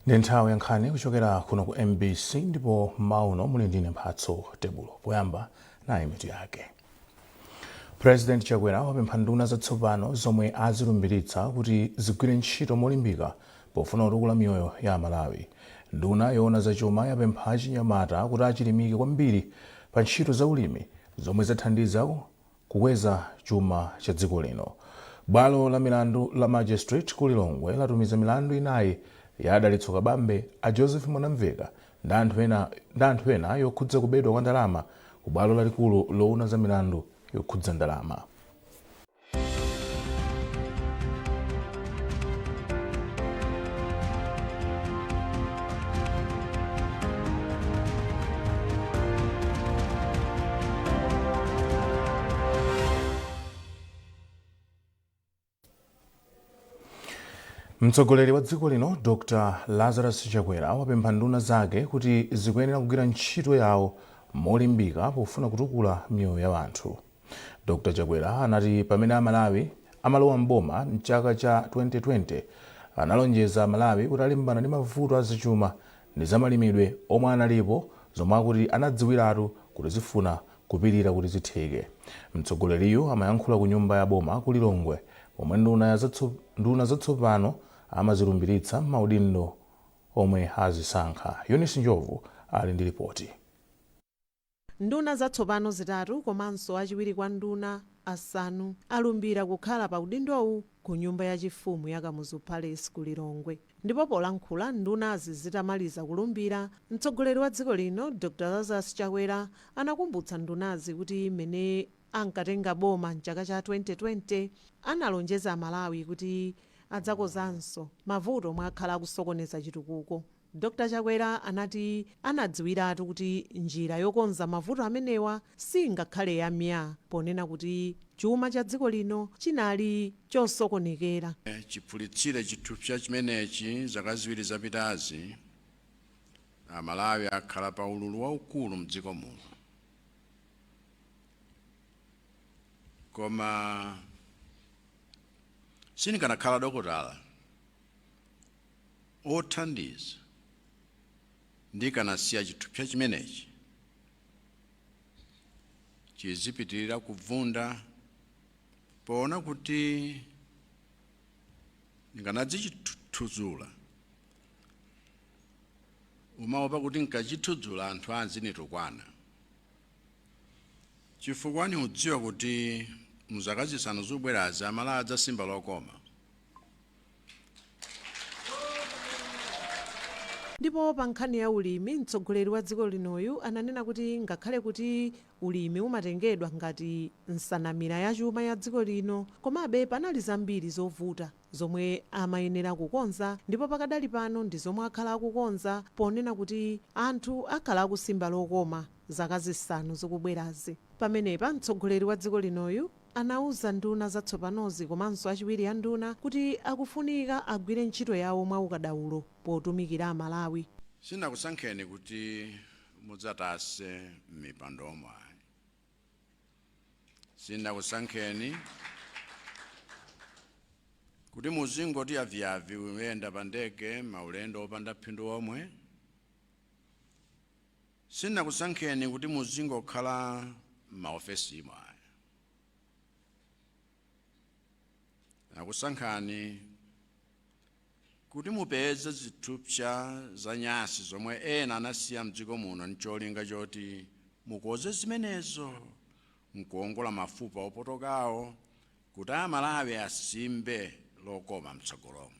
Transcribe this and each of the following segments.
Ndi nthawi ya nkhani kuchokera kuno ku MBC, ndipo mauno muli ndine Mphatso Tebulo. Poyamba, nayi mitu yake. President Chakwera wapempha nduna zatsopano zomwe azilumbiritsa kuti zigwire ntchito molimbika pofuna kutukula miyoyo ya Amalawi. Nduna yoona zachuma yapempha achinyamata kuti achilimike kwambiri pa ntchito za ulimi zomwe zathandiza kukweza chuma cha dziko lino. Bwalo la milandu la Magistrate ku Lilongwe latumiza milandu inayi ya a Dalitso Kabambe, a Joseph Mwanamveka ndi anthu ena yokhudza kubedwa kwa ndalama ku bwalo lalikulu loona za milandu yokhudza ndalama. Mtsogoleri wa dziko lino Dr Lazarus Chakwera wapempha nduna zake kuti zikuyenera kugwira ntchito yawo molimbika pofuna kutukula miyoyo ya anthu. Dr Chakwera anati pamene Amalawi amalowa mboma mchaka cha 2020, analonjeza Amalawi kuti alimbana ndi mavuto azachuma ndi zamalimidwe omwe analipo, zomwe akuti anadziwiratu kuti zifuna kupirira kuti zitheke. Mtsogoleriyu amayankhula ku nyumba ya boma ku Lilongwe pomwe nduna zatsopano amazilumbiritsa maudindo omwe azisankha. Eunice Njovu ali ndi ripoti. Nduna zatsopano zitatu komanso achiwiri kwa nduna asanu alumbira kukhala pa udindowu ku nyumba yachifumu ya Kamuzu Palace ku Lilongwe. Ndipo polankhula ndunazi zitamaliza kulumbira, mtsogoleri wa dziko lino Dr Lazarus Chakwera anakumbutsa ndunazi kuti mmene ankatenga boma mchaka cha 2020 analonjeza Amalawi kuti adzakonzanso mavuto omwe akhala akusokoneza chitukuko. Dr Chakwera anati anadziwiratu kuti njira yokonza mavuto amenewa singakhale yamya, ponena kuti chuma cha dziko lino chinali chosokonekera. Chiphulitsire chithupsa chimenechi zaka 2 zapitazi, Amalawi akhala pa ululu waukulu mdziko muno. Koma sindikanakhala dokotala othandiza ndikanasiya chithupsa chimenechi chizipitirira kuvunda, poona kuti ndikanadzichithudzula, umaopa kuti nkachithudzula anthu azinitukwana, chifukwa niudziwa kuti muzaka 5 zobwerazi Amalawi adzasimba lokoma. Ndipo pa nkhani ya ulimi, mtsogoleri wa dziko linoyu ananena kuti ngakhale kuti ulimi umatengedwa ngati nsanamira ya chuma ya dziko lino, komabe panali zambiri zovuta zomwe amayenera kukonza, ndipo pakadali pano ndi zomwe akhala akukonza, ponena kuti anthu akhala akusimba lokoma zaka 5 zikubwerazi. Pamenepa mtsogoleri wa dziko linoyu anauza nduna zatsopanozi komanso achiwiri a nduna kuti akufunika agwire ntchito yawo mwa ukadaulo potumikira Amalawi. Sinakusankheni kuti mudzatase m'mipandomo ayi. Sinakusankheni kuti muzingoti yaviyavi kuyenda pa ndege maulendo opanda phindu omwe. Sinakusankheni kuti muzingokhala m'maofesimo ayi. Nakusankhani kuti mupeze zithupsa za nyasi zomwe ena anasiya mdziko muno ncholinga choti mukoze zimenezo nkuongola mafupa opotokawo kuti Amalawi asimbe lokoma mtsogolomo.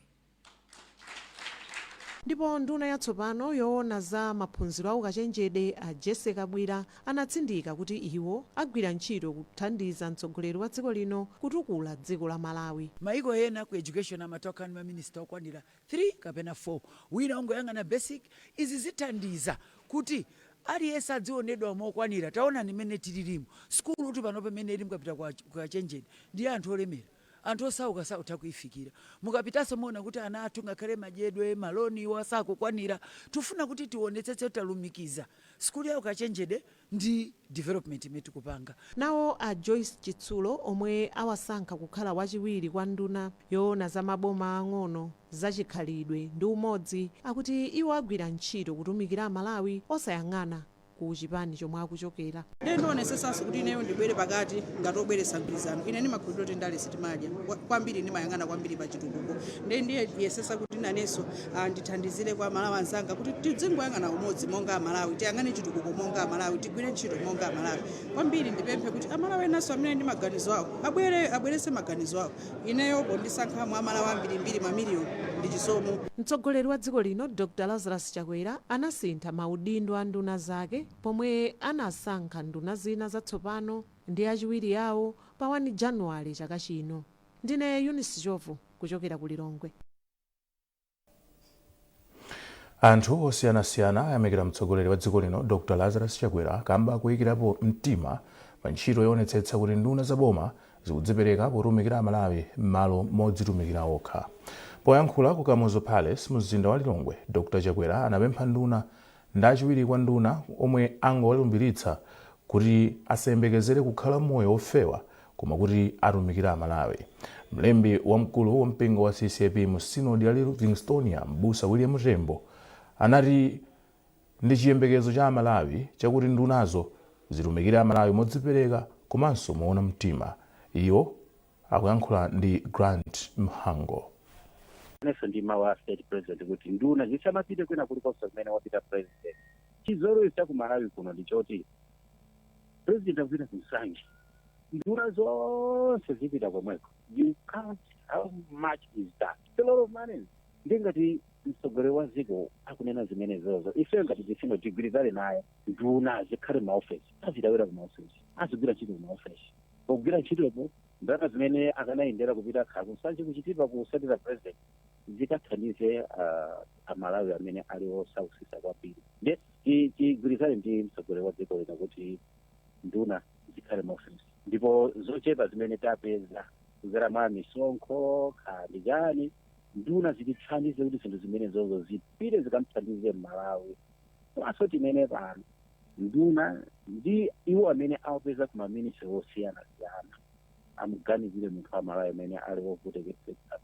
Ndipo nduna yatsopano yoona za maphunziro a ukachenjede a Jessie Kabwila anatsindika kuti iwo agwira ntchito kuthandiza mtsogoleri wa dziko lino kutukula dziko la Malawi. Maiko ena ku education amatokha ndi maminista okwanira 3 kapena 4, wina ongoyang'ana basic. Izi zithandiza kuti aliyense adzionedwa mokwanira. Taonani mmene tililimu sukulu kuti pano pamene ili mukapita kwa kachenjede ndi anthu olemera. Anthu osauka sakutha kuifikira. Mukapitanso muona kuti ana athu ngakhale madyedwe, maloniwa sakukwanira. Tifuna kuti tionetsetse talumikiza sukulu ya ukachenjede ndi development imene tikupanga. Nawo a Joyce Chitsulo, omwe awasankha kukhala wachiwiri kwa nduna yoona za maboma ang'ono, zachikhalidwe ndi umodzi, akuti iwo agwira ntchito kutumikira Amalawi osayang'ana ku chipani chomwe akuchokera. Ndiye ndionesesanso kuti ineyo ndibwere pakati ngati obweretsa mgwirizano. Ine ndimakhulupirira kuti ndale sitimadya kwambiri, ndimayang'ana kwambiri pa chitukuko. Ndiye ndiyesesa kuti nanenso ndithandizire kwa Amalawi anzanga kuti tidzingoyang'ana umodzi monga Amalawi, tiyang'ane chitukuko monga Amalawi, tigwire ntchito monga Amalawi. Kwambiri ndipemphe kuti Amalawi enanso amene ndi maganizo awo abwere, abweretse maganizo awo. Ineyo pondisankha mwa Amalawi ambirimbiri mamiliyoni ndi chisomo. Mtsogoleri wa dziko lino Dr Lazarus Chakwera anasintha maudindo a nduna zake pomwe anasankha nduna zina zatsopano ndi achiwiri awo pa 1 Januwale chaka chino. Ndine Eunice Chovu kuchokera ku Lilongwe. Anthu osiyanasiyana ayamikira mtsogoleri wa dziko lino Dr Lazarus Chakwera kamba kuyikirapo mtima pa ntchito yoonetsetsa kuti nduna za boma zikudzipereka potumikira Amalawi m'malo modzitumikira okha. Poyankhula ku Kamuzu Palace mu mzinda wa Lilongwe, Dr Chakwera anapempha nduna ndi achiwiri kwa nduna omwe angowalumbiritsa kuti asayembekezere kukhala moyo wofewa koma kuti atumikire Amalawi. Mlembi wamkulu wa mpingo wa CCAP mu sinodi ya Livingstonia, Mbusa William Tembo, anati ndi chiyembekezo cha Amalawi chakuti ndunazo zitumikire Amalawi modzipereka komanso moona mtima. Iwo akuyankhula ndi Grant Mhango. Inenso ndi mawu a State President kuti nduna zisamapite kwina kulikonse kumene wapita president. Chizolowezi cha ku Malawi kuno ndi choti president akupita ku Nsanje, nduna zonse zipita komweko. You count how much is that? It's a lot of money. Ndingati mtsogoleri wa dziko akunena zimenezozo, ife ngati zifino tigwirizane naye. Nduna zikhale maofesi, azilawira ku maofesi, azigwira ntchito ku maofesi. Pogwira ntchitopo, ndalama zimene akanayendera kupita kha kuNsanje, kuChitipa kusatira president, zikathandize Amalawi amene ali osausisa kwambiri. Nde tigwirizane ndi mtsogoleri wa dziko lino kuti nduna zikhale maofesi, ndipo zochepa zimene tapeza kudzera mwa misonkho khandi chani, nduna zitithandize kuti zinthu zimenezozo zipite zikamthandize Mmalawi. Komanso tinene pano, nduna ndi iwo amene awapeza ku maministry osiyanasiyana amuganizire munthu Amalawi amene ali wovutikitsa.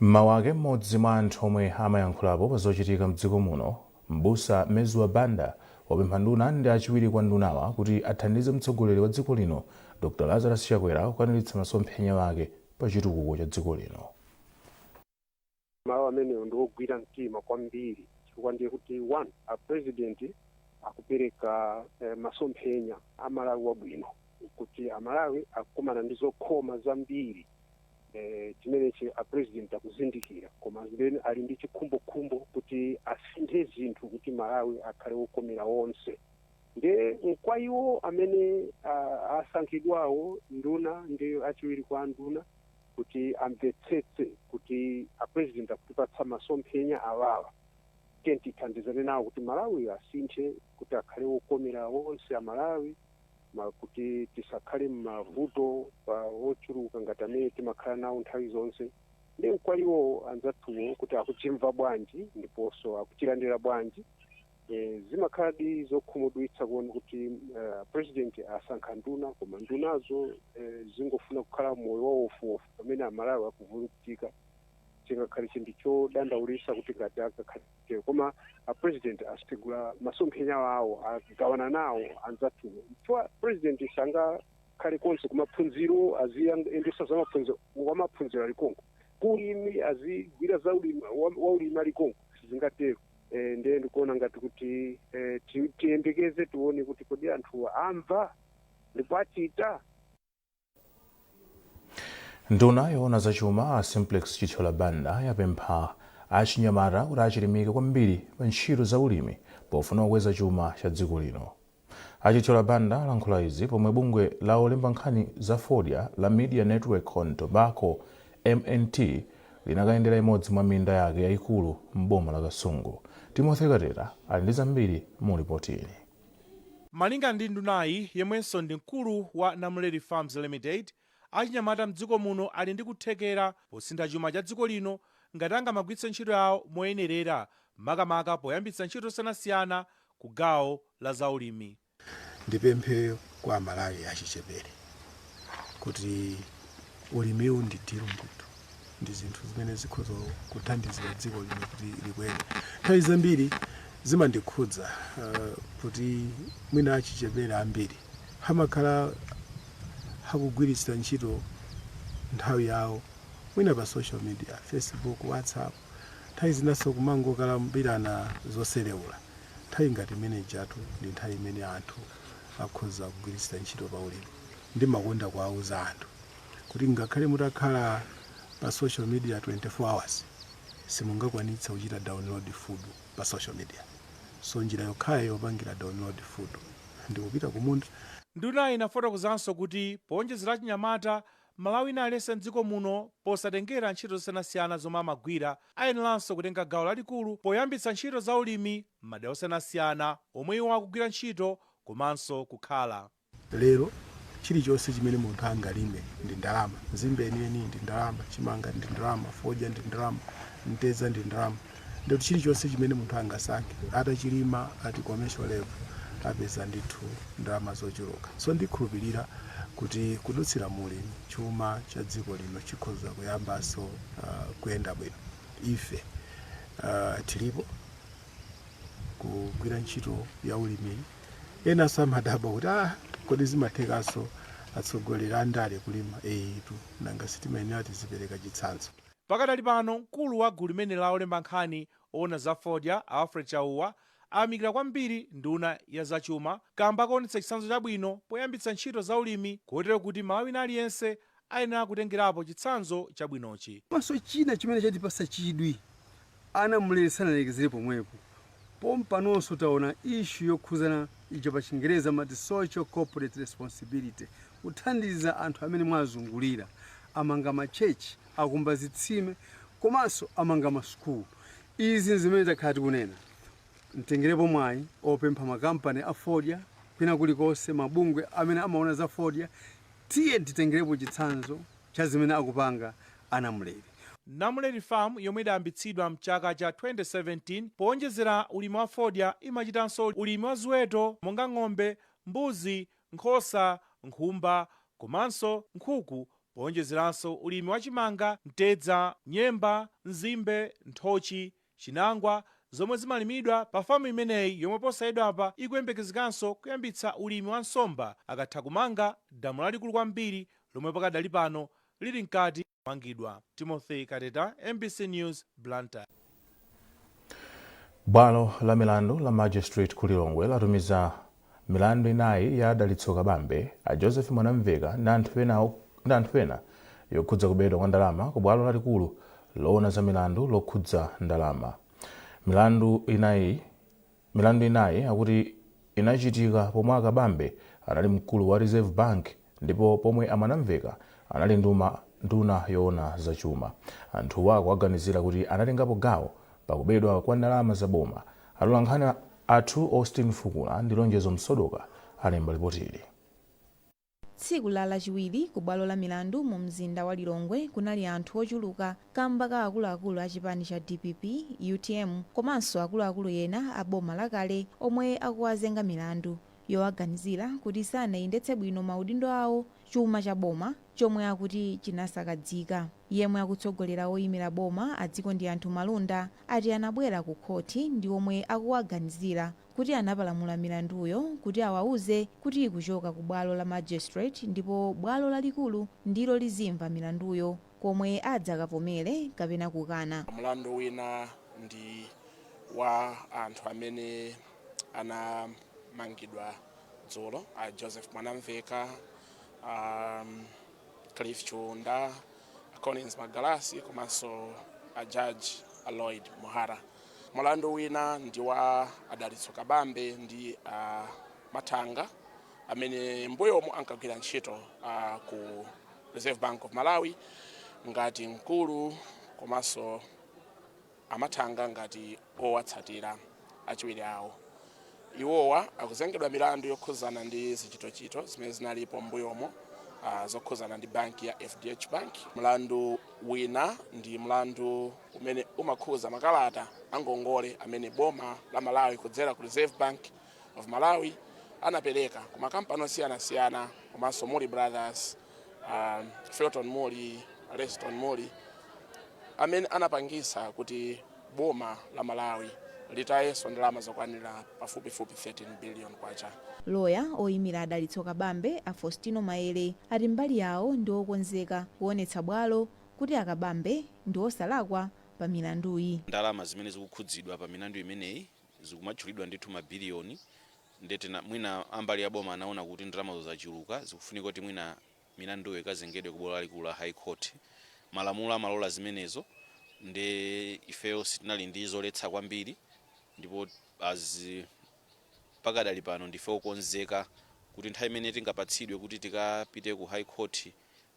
Mmawu ake, mmodzi mwa anthu omwe amayankhulapo pa zochitika mdziko muno, Mbusa Mezuwa Banda, wapempha nduna ndi achiwiri kwa ndunawa kuti athandize mtsogoleri wa dziko lino Dr Lazarus Chakwera kukwaniritsa masomphenya ake pa chitukuko cha dziko lino. Mawu amenewo ndi ogwira mtima kwambiri chifukwa ndiye kuti one, a president akupereka masomphenya a Malawi wabwino, kuti Amalawi akukumana ndi zokhoma zambiri. Chimenechi a president akuzindikira, koma then ali ndi chikhumbokhumbo kuti asinthe zinthu kuti Malawi akhale wokomera onse. Ndiye kwa iwo amene asankhidwawo, nduna ndi achiwiri kwa nduna, kuti amvetsetse kuti a president akutipatsa masomphenya awawa, tiye tithandizane nawo kuti Malawi asinthe kuti akhale wokomera onse Amalawi, kuti tisakhale m'mavuto ochuluka ngati amene timakhala nawo nthawi zonse. Ndi kwa iwo anzathuwo kuti akuchimva bwanji ndiponso akuchilandira bwanji. Zimakhaladi zokhumudwitsa kuona kuti president asankha nduna, koma ndunazo zingofuna kukhala moyo wawofuwofu pamene Amalawi akuvutika. Chingakhale chinthu chodandaulitsa kuti ngati akakhale, koma a president asegula masomphenya awo, agawana nawo anzathuwo, chifukwa president sangakhale konse kumaphunziro, aziyendesa za maphunziro, wamaphunziro ali konko, kulimi azigwira za ulimi, waulimi ali konko, sizingatero. Ndiye ndikuona ngati kuti tiyembekeze tione kuti kodi anthu amva ndipo achita. Nduna yoona zachuma a Simplex Chithyola Banda yapempha achinyamata kuti achilimike kwambiri pa ntchito za ulimi pofuna kukweza chuma cha dziko lino. A Chithyola Banda alankhula izi pomwe bungwe la olemba nkhani za fodya la Media Network on Tobacco, MNT, linakayendera imodzi mwa minda yake yayikulu m'boma la Kasungu. Timothy Katera ali ndi zambiri mu ripoti ili. Malinga ndi ndunayi, yemwenso ndi mkulu wa Namuleli Farms Limited, Achinyamata mdziko muno ali ndi kuthekera posintha chuma cha dziko lino ngati angamagwiritse ntchito yawo moyenerera, makamaka poyambitsa ntchito zosiyanasiyana ku gawo la zaulimi. Ndipemphe kwa Amalawi achichepere kuti ulimiwu ndi deal ndithu, ndi zinthu zimene zikhoza kuthandizira dziko lino kuti likwere. Nthawi zambiri zimandikhudza kuti mwina achichepere ambiri amakhala akugwiritsira ntchito nthawi yawo mwina pa social media, Facebook, WhatsApp, nthawi zinanso kumangokalambirana zoserewula. Nthawi ngati imene ijatu ndi nthawi imene anthu akhoza kugwiritsira ntchito pa ulimi. Ndimakonda kuwauza anthu kuti ngakhale mutakhala pa social media 24 hours, simungakwanitsa kuchita download food pa social media. So njira yokhayo yopangira download food ndikupita kumunda. Ndunayi inafotokozanso kuti powonjezera achinyamata, Malawi ina aliyense mdziko muno, posatengera ntchito zosiyanasiyana zomwe amagwira, ayeneranso kutenga gawo lalikulu poyambitsa ntchito za ulimi m'madera osiyanasiyana omwe iwo akugwira ntchito komanso kukhala. Lero chilichonse chimene munthu angalime ndi ndalama. Nzimbe yeniyeni ndi ndalama, chimanga ndi ndalama, fodya ndi ndalama, mtedza ndi ndalama. Ndikuti chilichonse chimene munthu angasankhe, atachilima at commercial level, apeza ndithu ndalama zochuluka. So ndikhulupirira kuti kudutsira mulimi, chuma cha dziko lino chikhoza kuyambanso kuyenda bwino. Ife tilipo kugwira ntchito ya ulimi. Enanso amadabwa kuti, "Ah, kodi zimathekanso atsogoleri andale kulima?" Etu, nanga sitimayenera tizipereka chitsanzo? Pakadali pano, mkulu wa gulu limene la olemba nkhani owona za fodya, Alfred Chauwa, ayamikira kwambiri nduna ya zachuma kamba kaonetsa chitsanzo chabwino poyambitsa ntchito za ulimi, kotero kuti Malawi aliyense ayenera kutengerapo chitsanzo chabwinochi. Komanso china chimene chatipasa chidwi, ana Mlere sanalekezere pomwepo. Pompanonso taona issue yokhuzana ija pa Chingereza mati social corporate responsibility, kuthandiza anthu amene mwazungulira. Amanga machechi, akumba zitsime, komanso amanga masukulu. Izi zimene takhala tikunena. Mtengerepo mwayi opempha makampani a fodya kwina kulikonse, mabungwe amene amaona za fodya, tiye titengerepo chitsanzo cha zimene akupanga anamulere. Namulere Farm, yomwe idayambitsidwa mchaka cha 2017, powonjezera ulimi wa fodya imachitanso ulimi wa ziweto monga ng'ombe, mbuzi, nkhosa, nkhumba komanso nkhuku, powonjezeranso ulimi wa chimanga, mtedza, nyemba, nzimbe, nthochi, chinangwa zomwe zimalimidwa pa famu imeneyi, yomwe posachedwapa ikuyembekezekanso kuyambitsa ulimi wa nsomba akatha kumanga damu lalikulu kwambiri lomwe pakadali pano lili mkati kumangidwa. Timothy Kateta, MBC News, Blantyre. Bwalo la milandu la Magistrate ku Lilongwe latumiza milandu inayi ya Dalitso Kabambe, a Joseph Mwanamveka ndi anthu ena yokhudza kubedwa kwa ndalama ku bwalo lalikulu loona za milandu lokhudza ndalama. Milandu inayi akuti inachitika pomwe Akabambe anali mkulu wa Reserve Bank ndipo pomwe Amwanamveka anali nduna yoona zachuma. Anthuwa akuwaganizira kuti anatengapo gawo pakubedwa kwa ndalama zaboma. Atolankhani athu Austin Fukula ndi Lonjezo Msodoka alemba ripoti ili. Tsiku la Lachiwiri, ku bwalo la milandu mu mzinda wa Lilongwe kunali anthu ochuluka kamba ka akuluakulu a chipani cha DPP, UTM komanso akuluakulu ena a boma lakale omwe akuwazenga milandu yowaganizira kuti sanayendetse bwino maudindo awo, chuma cha boma chomwe akuti chinasakadzika. Yemwe akutsogolera oyimira boma, a Dziko ndi Anthu Malunda, ati anabwera ku khoti ndi omwe akuwaganizira kuti anapalamula milanduyo kuti awauze kuti ikuchoka ku bwalo la magistrate ndipo bwalo lalikulu ndilo lizimva milanduyo, komwe adzakavomere kapena kukana. Mlandu wina ndi wa anthu amene anamangidwa dzulo, a Joseph Mwanamveka, Cliff Chunda, Collins Magalasi komanso a Judge a Lloyd Muhara. Mlandu wina ndi wa Adalitso Kabambe ndi a Mathanga amene mbuyomu ankagwira ntchito ku Reserve Bank of Malawi ngati mkulu, komanso Amathanga ngati owatsatira achiwiri awo. Iwowa akuzengedwa milandu yokhuzana ndi zichitochito zimene zinalipo mbuyomo. Zokhuzana ndi banki ya FDH Bank. Mlandu wina ndi mlandu umene umakhuza makalata angongole amene boma la Malawi kudzera ku Reserve Bank of Malawi anapereka ku makampani osiyanasiyana, komanso Mulli Brothers, Felton Mulli, Leston Mulli, amene anapangisa kuti boma la Malawi litayenso ndalama zokwanira pafupifupi 13 billion kwacha. Loya oyimira Adalitso Kabambe, a Faustino Maele, ati mbali yawo ndi okonzeka kuonetsa bwalo kuti Akabambe ndi osalakwa pa milanduyi. Ndalama zimene zikukhudzidwa pa milandu imeneyi zikumatchulidwa ndithu mabiliyoni, ndete mwina ambali ya boma anaona kuti ndalamazo zachuluka, zikufunika kuti mwina milanduyo ikazengedwe ku bwalo lalikulu la High Court. Malamulo amalola zimenezo, ndi ifeyo sitinali ndi zoletsa kwambiri, ndipo as pakadali pano ndife okonzeka kuti nthawi imene tingapatsidwe kuti tikapite ku High Court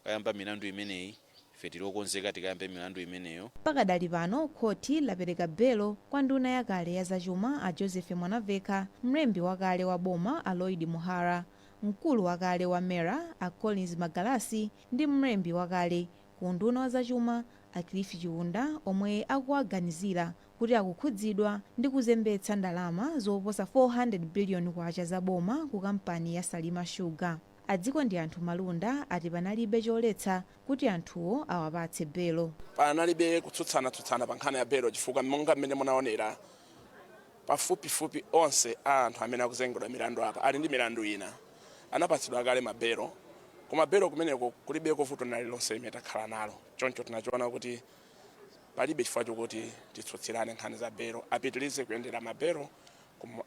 kayamba milandu imeneyi, ife tili okonzeka tikayambe milandu imeneyo. Pakadali pano khoti lapereka belo kwa nduna yakale ya zachuma a Joseph Mwanamvekha, mlembi wakale wa boma a Lloyd Muhara, mkulu wakale wa MERA a Collins Magalasi ndi mlembi wakale ku nduna wa zachuma a Cliff Chiunda, omwe akuwaganizira kuti akukhudzidwa ndi kuzembetsa ndalama zoposa 400 billion kwacha za boma ku kampani ya Salima Sugar. Adziko ndi anthu Malunda ati panalibe choletsa kuti anthuwo awapatse belo. Panalibe kutsutsana-tsutsana pa nkhani ya belo, chifukwa monga mmene munaonera, pafupifupi onse a anthu amene akuzengedwa milandu apa ali ndi milandu ina, anapatsidwa kale mabelo. Koma belo kumeneko kulibeko vuto lililonse limene takhala nalo. Choncho tinachiona kuti palibe chifukwa chokuti titsutsirane nkhani za belo, apitirize kuyendera mabelo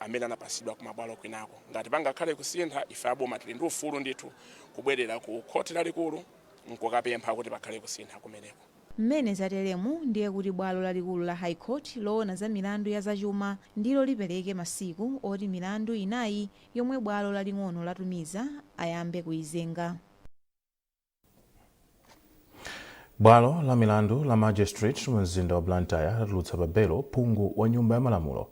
amene anapatsidwa kumabwalo kwinako. Ngati pangakhale kusintha, ife aboma tili ndi ufulu ndithu kubwerera ku khoti lalikulu nkukapempha kuti pakhale kusintha kumeneko. Mmene zateremu ndiye kuti bwalo lalikulu la High Court loona za milandu ya zachuma ndilo lipereke masiku oti milandu inayi yomwe bwalo laling'ono latumiza ayambe kuyizenga. Bwalo la milandu la Magistrate mu mzinda wa Blantyre latulutsa pa belo phungu wa nyumba ya malamulo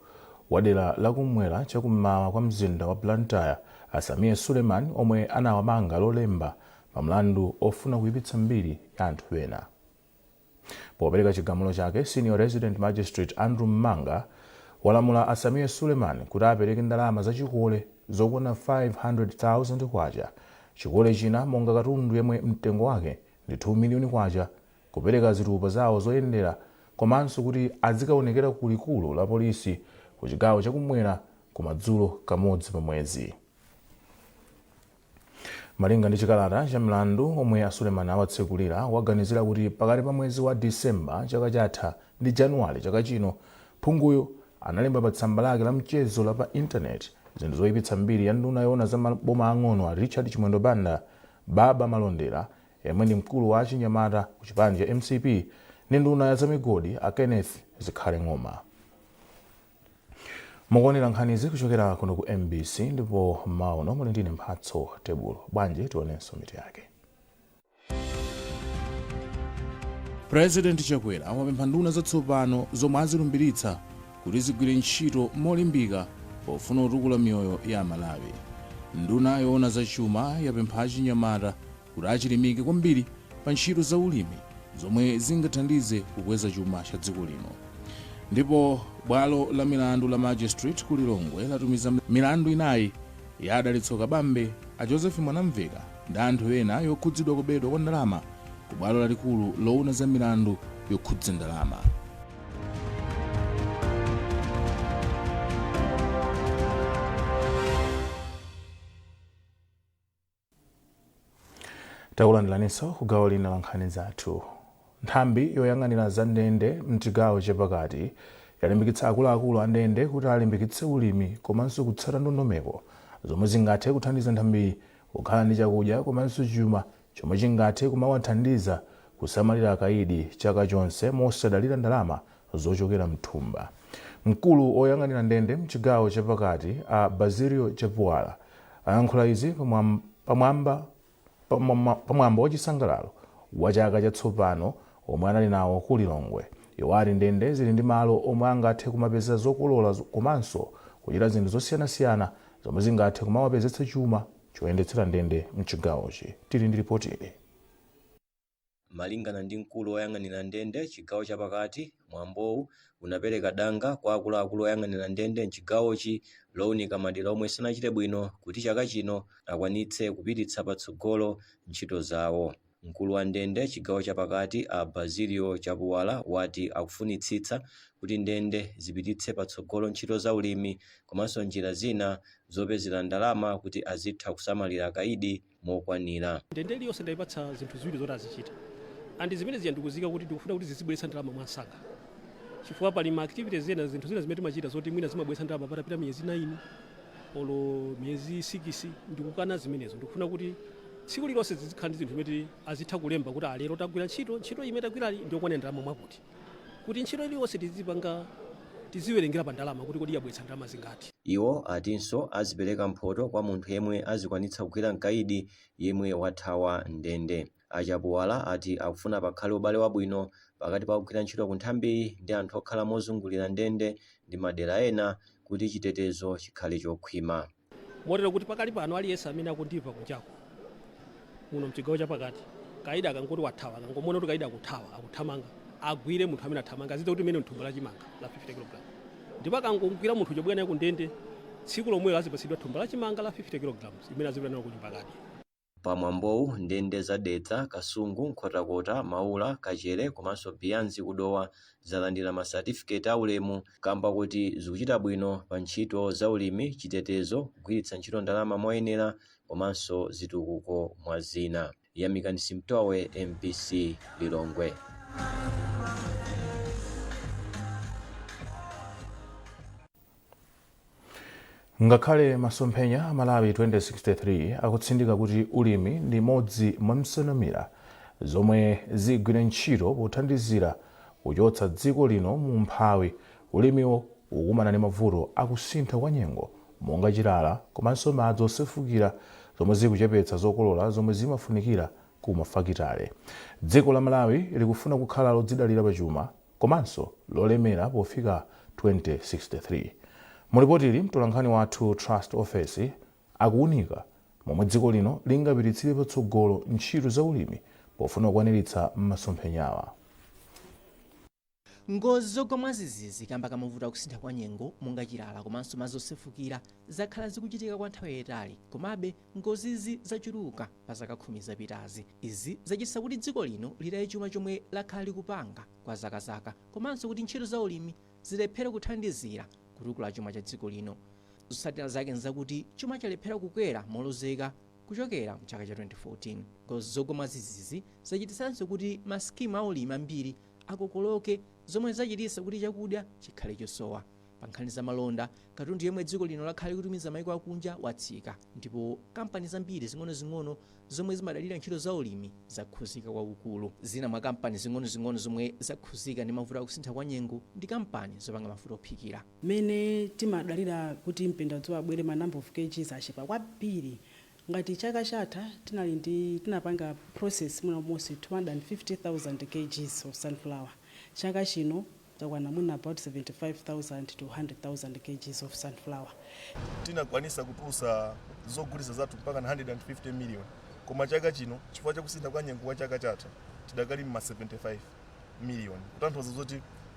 wa dera lakumwera chakummawa kwa mzinda wa Blantyre, a Sameer Suleman, omwe anawamanga Lolemba pa mlandu ofuna kuyipitsa mbiri ya anthu ena. Popereka chigamulo chake, Senior Resident Magistrate Andrew Mmanga walamula a Sameer Suleman kuti apereke ndalama zachikole zokwana 500,000 kwacha, chikole china monga katundu yemwe mtengo wake ndi 2 miliyoni kwacha, kupereka zitupa zawo zoyendera, komanso kuti azikaonekera ku likulu la polisi ku chigawo chakumwera kumadzulo kamodzi pa mwezi. Malinga ndi chikalata cha mlandu omwe a Suleman awatsekulira, waganizira kuti pakati pa mwezi wa Disemba chaka chatha ndi Januwale chaka chino, phunguyo analemba pa tsamba lake la mchezo la pa intaneti zinthu zoyipitsa mbiri ya nduna yoona za maboma ang'ono a Richard Chimwendo Banda, Baba Malondera yemwe ndi mkulu wa achinyamata ku chipani cha MCP, ndi nduna ya zamigodi a Kenneth Zikhale Ng'oma. Mukuonera nkhanizi kuchokera kuno ku MBC, ndipo mauno muli ndine Mphatso Tebulo. Bwanji tionenso mitu yake. President Chakwera wapempha nduna zatsopano zomwe azilumbiritsa kuti zigwire ntchito molimbika pofuna kutukula miyoyo ya Amalawi. Nduna yoona zachuma yapempha achinyamata kuti achilimike kwambiri pa ntchito za ulimi zomwe zingathandize kukweza chuma cha dziko lino. Ndipo bwalo la milandu la Magistrate ku Lilongwe latumiza milandu inayi ya Adalitso Kabambe, a Joseph Mwanamveka ndi anthu ena yokhudzidwa kubedwa kwa ndalama ku bwalo lalikulu loona za milandu yokhudza ndalama. Takulandiraninso ku gawo lina la nkhani zathu. Nthambi yoyang'anira za ndende mchigawo chapakati yalimbikitsa akuluakulu a ndende kuti alimbikitse ulimi komanso kutsata ndondomeko zomwe zingathe kuthandiza nthambiyi kukhala ndi chakudya komanso chuma chomwe chingathe kumawathandiza kusamalira akaidi chaka chonse mosadalira ndalama zochokera mthumba. Mkulu oyang'anira ndende mchigawo chapakati a Basilio Chapuwala ayankhula izi pamwambo wa chisangalalo wa chaka chatsopano omwe anali nawo ku Lilongwe. Iwo ati ndende zili ndi malo omwe angathe kumapeza zokolola komanso kuchita zinthu zosiyanasiyana zomwe zingathe kumawapezetsa chuma. Choyendetsera ndende mchigawochi. Tili ndi ripoti ili. Malingana ndi mkulu woyang'anira ndende chigawo chapakati, mwambowu unapereka danga kwa akuluakulu oyang'anira ndende mchigawochi lowunika madera omwe sanachite bwino kuti chaka chino akwanitse kupititsa patsogolo ntchito zawo. Mkulu wa ndende chigawo chapakati, a Basilio Chapuwala, wati akufunitsitsa kuti ndende zipititse patsogolo ntchito za ulimi komanso njira zina zopezera ndalama kuti azitha kusamalira akaidi mokwanira. Ndende iliyonse ndayipatsa zinthu ziwiri zoti azichita, and zimene zija ndikuzika kuti ndikufuna kuti zizibweretsa ndalama mwansanga, chifukwa pali ma activities ena, zinthu zina zimene timachita zoti mwina zimabweretsa ndalama patapita miyezi 9 olo miyezi 6. Ndikukana zimenezo. Ndikufuna kuti tsiku lilonse zizikhala ndi zinthu zimene azitha kulemba kuti alero tagwira ntchito, ntchito imene tagwirali ndiyokwanira ndalama mwakuti, kuti ntchito iliyonse tizipanga, tiziwerengera pa ndalama kuti kodi yabweretsa ndalama zingati. Iwo atinso azipereka mphoto kwa munthu yemwe azikwanitsa kugwira mkaidi yemwe wathawa ndende. Achapuwala ati akufuna pakhale ubale wabwino pakati pa kugwira ntchito ku nthambiyi ndi anthu okhala mozungulira ndende ndi madera ena kuti chitetezo chikhale chokhwima. Motero kuti pakali pano aliyense amene akundimva kunjako, muno mchigawo chapakati, kaida akangoti wathawa, akangomuona kuti kaida akuthawa, akuthamanga, agwire munthu amene athamanga, azidza kuti imene thumba la chimanga la 50 kg, ndipo akangogwira munthu chobwera naye ku ndende, tsiku lomwelo azipatsidwa thumba la chimanga la 50 kg imene azipita nalo ku nyumba kadi. Pamwambowu, ndende za Dedza, Kasungu, Nkhotakota, Maula, Kachere komanso Biyanzi kudowa zalandira masatifiketi aulemu kamba kuti zikuchita bwino pa ntchito za ulimi, chitetezo, kugwiritsa ntchito ndalama moyenera komanso zitukuko mwa zina. Yamikani Simtowe, MBC, Lilongwe. Ngakhale masomphenya a Malawi 2063 akutsindika kuti ulimi ndi imodzi mwa nsanamira zomwe zigwire ntchito pothandizira kuchotsa dziko lino mu umphawi, ulimiwo ukukumana ndi mavuto akusintha kwa nyengo monga chilala komanso madzi osefukira, zomwe zikuchepetsa zokolola zomwe zimafunikira ku mafakitale. Dziko la Malawi likufuna kukhala lodzidalira pachuma komanso lolemera pofika 2063. Mulipotili, mtolankhani wathu Trust Ofesi akuunika momwe dziko lino lingapititsire patsogolo ntchito za ulimi pofuna kukwaniritsa masomphenyawa. Ngozi zogwa mwadzidzidzi kamba ka mavuto akusintha kwa nyengo monga chilala komanso madzi osefukira zakhala zikuchitika kwa nthawi yayitali. Komabe ngozizi zachuluka pa zaka 10 zapitazi. Izi zachititsa kuti dziko lino litaye chuma chomwe lakhala likupanga kwa zakazaka komanso kuti ntchito za ulimi zilephere kuthandizira kutukula chuma cha dziko lino. Zotsatira zake nzakuti chuma chalephera kukwera molozeka kuchokera mchaka cha 2014. Ngozi zogwa mwadzidzidzi zachititsanso kuti masikimu aulimi ambiri akokoloke, zomwe zachititsa kuti chakudya chikhale chosowa. Pa nkhani za malonda, katundu yemwe dziko lino lakhala likutumiza maiko akunja watsika, ndipo kampani zambiri zing'onozing'ono zomwe zimadalira ntchito za ulimi zakhuzika kwakukulu. Zina mwa kampani zing'onozing'ono zomwe zakhuzika ndi mavuto akusintha kwa nyengo ndi kampani zopanga mafuta ophikira. Mmene timadalira kuti mpendadzuwa abwere, ma number of kgs achepa kwambiri. Ngati chaka chatha tinali ndi tinapanga process mwina almost 250,000 kgs of sunflower, chaka chino takwana mwina about 75,000 to 100,000 kgs of sunflower. Tinakwanisa kutulusa zogulitsa zathu mpaka 150 million, koma chaka chino, chifukwa chakusintha kwa nyengo kwa chaka chatha, tidakali ma 75 million, kutanthauza zoti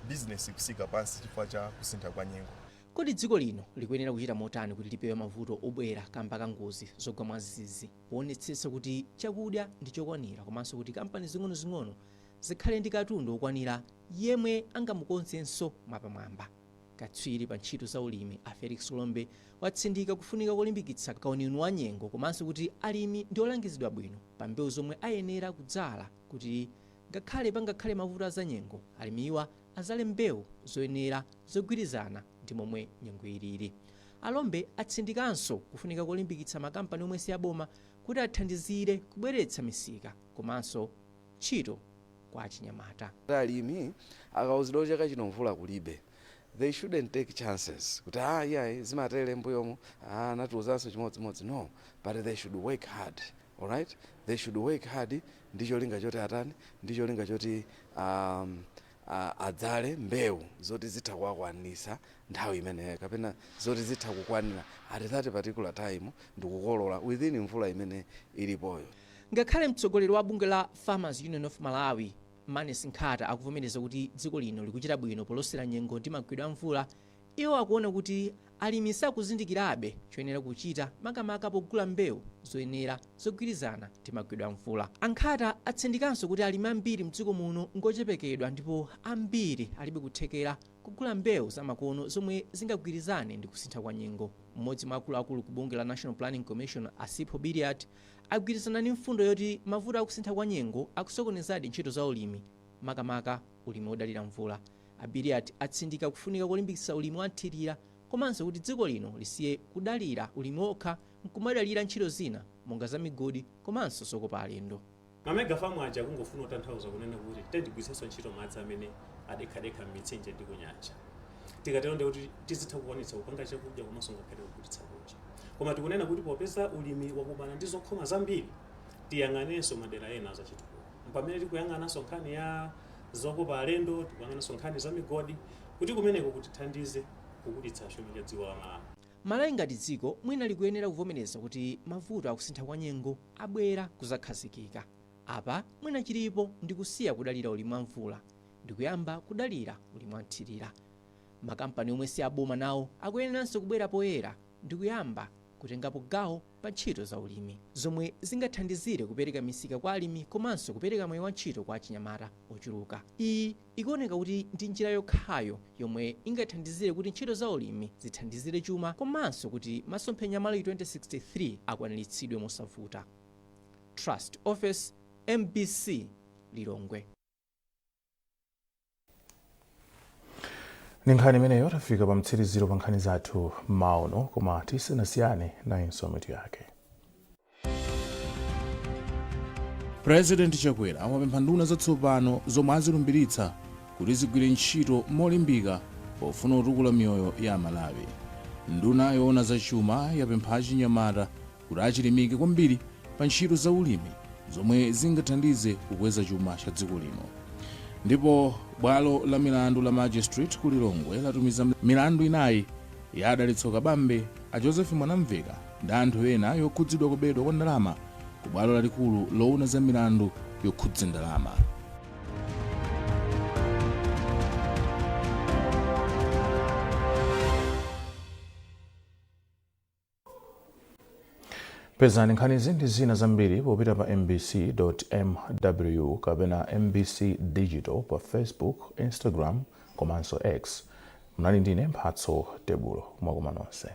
business ikusika pansi chifukwa cha kusintha kwa nyengo. Kodi dziko lino likuyenera kuchita motani kuti lipewe mavuto obwera kamba ka ngozi zogwa mwadzidzidzi, poonetsetsa kuti chakudya ndi chokwanira komanso kuti kampani zing'onozing'ono zikhale ndi katundu wokwanira yemwe angamukonzenso mwapamwamba? Katswiri pa ntchito za ulimi a Felix Lombe watsindika kufunika kolimbikitsa kauniuni wa nyengo komanso kuti alimi ndi olangizidwa bwino pa mbewu zomwe ayenera kudzala, kuti ngakhale pangakhale mavuto a zanyengo, alimiwa azale mbewu zoyenera zogwirizana ndi momwe nyengo ilili. Alombe atsindikanso kufunika kolimbikitsa makampani omwe si aboma kuti athandizire kubweretsa misika komanso ntchito kwa achinyamata. Alimi akauzidwa kuti chaka chino mvula kulibe, they shouldn't take chances kuti, "Ah, iyayi, zimatere mbuyomu, ah, anatiuzanso chimodzimodzi." No, but they should work hard. Alright, they should work hard ndi cholinga choti atani, ndi cholinga choti adzale mbewu zoti zitha kuwakwanisa nthawi imeneyo, kapena zoti zitha kukwanira at that particular time ndikukolola within mvula imene ilipoyo. Ngakhale mtsogoleri wa bungwe la Farmers Union of Malawi, Manes Nkhata, akuvomereza kuti dziko lino likuchita bwino polosera nyengo ndi magwedwe a mvula, iwo akuona kuti alimi sakuzindikirabe choyenera kuchita, makamaka pogula mbewu zoyenera zogwirizana ndi magwedwe a mvula. Ankhata atsindikanso kuti alimi ambiri mdziko muno ngochepekedwa ndipo ambiri alibe kuthekera kugula mbewu zamakono zomwe zingagwirizane ndi kusintha kwa nyengo. Mmodzi mwa akuluakulu ku bungwe la National Planning Commission, Asipho Biliat, agwirizana ndi mfundo yoti mavuto akusintha kwa nyengo akusokonezadi ntchito za ulimi, makamaka ulimi wodalira mvula. A Biliat atsindika kufunika kolimbikitsa ulimi wa mthirira komanso kuti dziko lino lisiye kudalira ulimi wokha nkumadalira ntchito zina monga za migodi komanso zokopa alendo. Ma mega farm aja akungofuna kutanthauza kunena kuti tigwiritsenso ntchito madzi amene adekhadekha m'mitsinje ndi kunyanja. Tikatero ndiye kuti tizitha kukwanitsa kupanga chakudya komanso ngakhale kugulitsa kunja. Koma tikunena kuti popeza ulimi wakumana ndi zokhoma zambiri, tiyang'anenso madera ena azachitukuko. Mpamene tikuyang'ananso nkhani ya zokopa alendo, tikuyang'ananso nkhani za migodi kuti kumeneko kutithandize kukulitsa chuma cha dziko la Malawi. Malawi ngati dziko mwina likuyenera kuvomereza kuti mavuto akusintha kwa nyengo abwera kuzakhazikika. Apa mwina chilipo ndikusiya kudalira ulimi wa mvula ndikuyamba kudalira ulimi wa mthirira. Makampani omwe si aboma nawo akuyeneranso kubwera poyera ndikuyamba kutengapo gawo pa ntchito za ulimi zomwe zingathandizire kupereka misika kwa alimi komanso kupereka mwayi wa ntchito kwa achinyamata ochuluka. Iyi ikuoneka kuti ndi njira yokhayo yomwe ingathandizire kuti ntchito za ulimi zithandizire chuma komanso kuti masomphenya a Malawi 2063 akwaniritsidwe mosavuta. Trust Office, MBC, Lilongwe. Ndi nkhani imeneyo tafika pa mtsiriziro pa nkhani zathu mmawa uno, koma tisanasiyane, nayinso mitu yake. President Chakwera wapempha nduna zatsopano zomwe azilumbiritsa kuti zigwire ntchito molimbika pofuna kutukula miyoyo ya Amalawi. Nduna yoona zachuma yapempha achinyamata kuti achilimike kwambiri pa ntchito za ulimi zomwe zingathandize kukweza chuma cha dziko lino. Ndipo bwalo la milandu la Magistrate ku Lilongwe latumiza milandu inayi ya Adalitso Kabambe, a Joseph Mwanamveka ndi anthu ena yokhudzidwa kubedwa kwa ndalama ku bwalo lalikulu loona za milandu yokhudza ndalama. Pezani nkhanizi ndi zina zambiri popita pa mbc.mw kapena MBC Digital pa Facebook, Instagram komanso X. Munali ndine Mphatso Tebulo. Mwakoma nonse.